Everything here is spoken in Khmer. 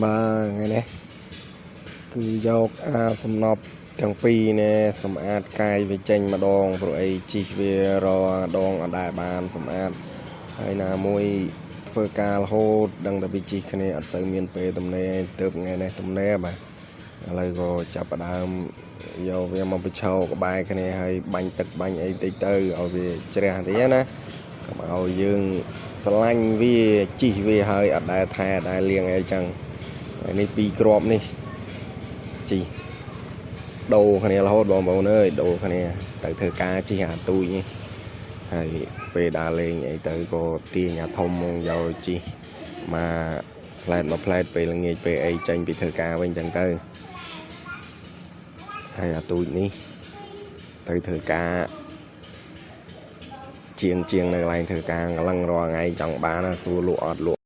បាទថ្ងៃនេះគឺយកអាសំណប់ទាំងពីរនេះសម្អាតកាយវាចេញម្ដងព្រោះអីជីកវារដងអត់ដែលបានសម្អាតហើយណាមួយធ្វើការរហូតដឹងតែវាជីកគ្នាអត់សូវមានពេលទំនេរទៅថ្ងៃនេះទំនេរបាទឥឡូវក៏ចាប់ផ្ដើមយកវាមកបញ្ឈរក្បែរគ្នាហើយបាញ់ទឹកបាញ់អីតិចទៅឲ្យវាជ្រះតិចណាកុំឲ្យយើងស្រឡាញ់វាជីកវាហើយអត់ដែលថែអត់ដែលលាងអីចឹង ហើយនេះពីរគ្រាប់នេះជីដូរគ្នារហូតបងប្អូនអើយដូរគ្នាទៅធ្វើការជីអាទូចនេះហើយពេលដើរលេងអីទៅក៏ទាញអាធំមកយកជីមកផ្លែតមកផ្លែតពេលល្ងាចពេលអីចេញពីធ្វើការវិញចឹងទៅហើយអាទូចនេះទៅធ្វើការជាងជាងនៅកន្លែងធ្វើការកន្លឹងរាល់ថ្ងៃចង់បានណាសួរលក់អត់លក់។